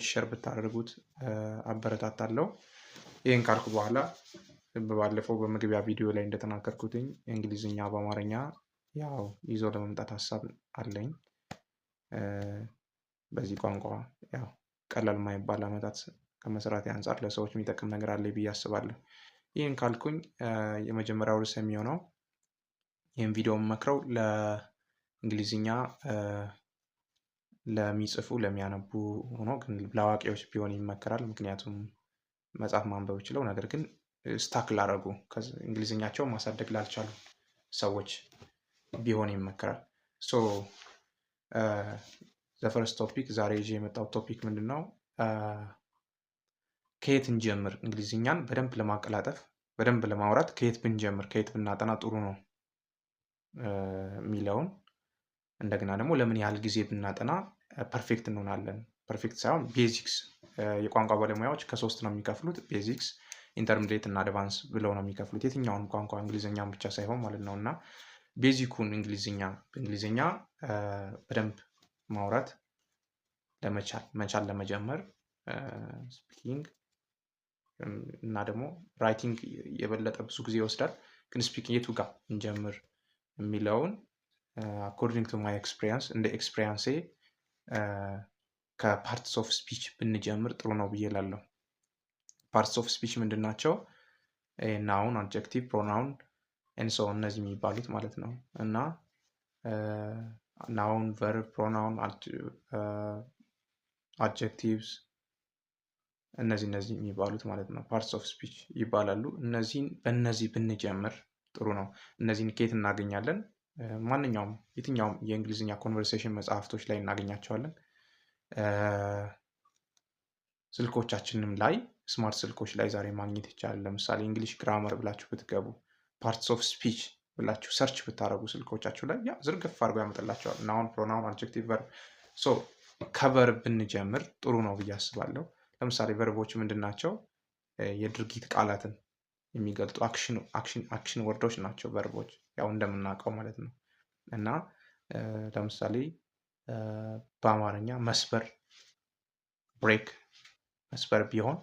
share ብታደርጉት አበረታታለሁ። ይህን ካልኩ በኋላ ባለፈው በመግቢያ ቪዲዮ ላይ እንደተናገርኩትኝ እንግሊዝኛ በአማርኛ ያው ይዞ ለመምጣት ሀሳብ አለኝ። በዚህ ቋንቋ ያው ቀላል የማይባል ዓመታት ከመስራቴ አንፃር ለሰዎች የሚጠቅም ነገር አለ ብዬ አስባለሁ። ይህን ካልኩኝ የመጀመሪያው ርዕስ የሚሆነው ይህን ቪዲዮ የምመክረው ለእንግሊዝኛ ለሚጽፉ፣ ለሚያነቡ ሆኖ ግን ለአዋቂዎች ቢሆን ይመከራል። ምክንያቱም መጻፍ ማንበብ ችለው ነገር ግን stuck ላረጉ፣ እንግሊዝኛቸውን ማሳደግ ላልቻሉ ሰዎች ቢሆን ይመከራል። So the first topic፣ ዛሬ ይዤ የመጣው topic ምንድን ነው? ከየት እንጀምር? እንግሊዝኛን በደንብ ለማቀላጠፍ፣ በደንብ ለማውራት ከየት ብንጀምር፣ ከየት ብናጠና ጥሩ ነው የሚለውን፣ እንደገና ደግሞ ለምን ያህል ጊዜ ብናጠና perfect እንሆናለን። Perfect ሳይሆን basics። የቋንቋ ባለሙያዎች ከሶስት ነው የሚከፍሉት። Basics፣ intermediate እና advance ብለው ነው የሚከፍሉት። የትኛውን ቋንቋ፣ እንግሊዝኛን ብቻ ሳይሆን ማለት ነው። እና basic ኩን እንግሊዝኛ፣ በእንግሊዝኛ በደንብ ማውራት ለመቻል፣ መቻል ለመጀመር speaking እና ደግሞ writing የበለጠ ብዙ ጊዜ ይወስዳል። ግን speaking የቱ ጋር እንጀምር የሚለውን according to my experience፣ እንደ experience ኤ ከ parts of speech ብንጀምር ጥሩ ነው ብዬ እላለሁ። Parts of speech ምንድን ናቸው? Noun፣ adjective፣ pronoun and so እነዚህ የሚባሉት ማለት ነው። እና noun፣ verb፣ pronoun፣ adjectives እነዚህ የሚባሉት ማለት ነው parts of speech ይባላሉ። እነዚህን በእነዚህ ብንጀምር ጥሩ ነው። እነዚህን ከየት እናገኛለን? ማንኛውም የትኛውም የእንግሊዝኛ conversation መጽሐፍቶች ላይ እናገኛቸዋለን። ስልኮቻችንም ላይ፣ smart ስልኮች ላይ ዛሬ ማግኘት ይቻላል። ለምሳሌ English grammar ብላችሁ ብትገቡ፣ parts of speech ብላችሁ search ብታደርጉ ስልኮቻችሁ ላይ ያ ዝርግፍ አድርጎ ያመጣላችኋል። Noun፣ pronoun፣ adjective፣ verb። So ከ verb ብንጀምር ጥሩ ነው ብዬ አስባለሁ። ለምሳሌ verb ኦች ምንድን ናቸው? የድርጊት ቃላትን የሚገልጡ action word ኦች ናቸው verb ኦች፣ ያው እንደምናውቀው ማለት ነው። እና ለምሳሌ በአማርኛ መስበር break፣ መስበር ቢሆን